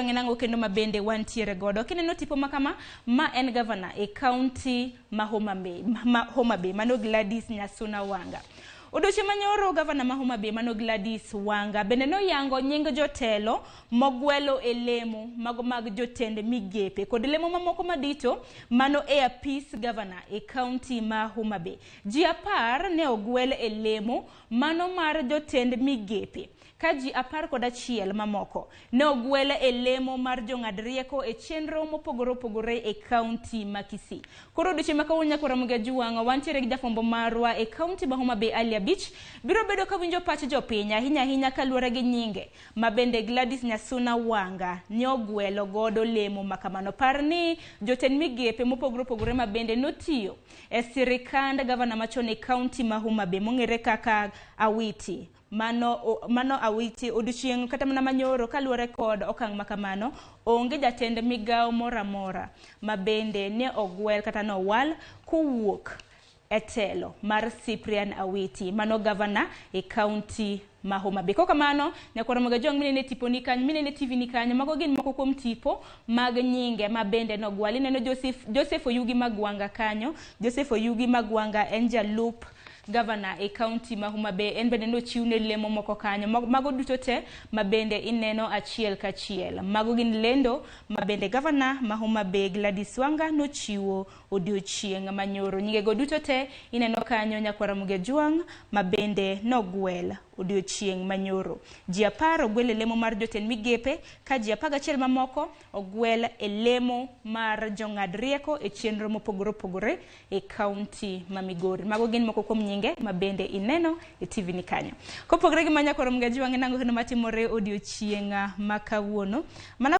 Nang'o kendo ma bende wantiere godo. Kineno tipo ma kama, ma en gavana e kaunti ma Homa Bay, ma Homa Bay, mano Gladys Nyasuna Wanga. Odiochieng' manyoro gavana ma Homa Bay mano Gladys Wanga bende noyango nying jotelo mogwelo e lemo mago mag jotend migepe kod lemo mamoko madito mano e apis gavana e kaunti ma Homa Bay. Ji 10 ne ogwel e lemo mano mar jotend migepe ka ji 11 mamoko ne ogwel e lemo mar jong'ad rieko e chenro mopogore opogore e kaunti ma Kisii. Koro odiochieng' ma kawuono nyaka Ramogi Ajuwang'o wantiere gi jafwambo marwa e kaunti ma Homa Bay Ali Abich biro bedo ka winjo pach jopiny ahinya ahinya kaluwore gi nyinge ma bende Gladys Nyasuna Wanga ne ogwelo godo lemo ma kamano. Par ni jotend migepe mopogore opogore ma bende notiyo e sirikand gavana machon e kaunti ma Homa Bay mong'ere kaka Awiti. Mano Awiti odiochieng' kata mana manyoro kaluwore kod okang' ma kamano, onge jatend migawo moro amora ma bende ne ogwel kata nowal kowuok e telo mar Cyprian Awiti, mano gavana e kaunti ma Homa Bay. Kokamano, nyakwar Ramogi Ajwang' minene tipo ni kanyo, minene TV ni kanyo, mago gin moko kuom tipo mag nyinge ma bende nogwal. Ineno Joseph Oyugi Magwanga kanyo. Joseph Oyugi Magwanga en jalup gavana e kaunti ma Homa Bay, en bende nochiwne lemo moko kanyo. Mago duto te ma bende ineno achiel kachiel. Mago gin lendo ma bende gavana ma Homa Bay Gladys Wanga nochiwo odiochieng' manyoro. Nyingego duto te ineno kanyo nyakwar Ramogi Ajwang' ma bende nogwel odiochieng' manyoro. Ji 10 ogwel e lemo mar jotend migepe ka ji 11 mamoko ogwel e lemo mar jong'ad rieko e chenro mopogore opogore e kaunti ma Migori. Mago gin moko kuom nyinge ma bende ineno e TV ni kanyo. Kopogore gi ma nyakwar Ramogi Ajwang' nang'o kendo matimore odiochieng' ma kawuono. Mana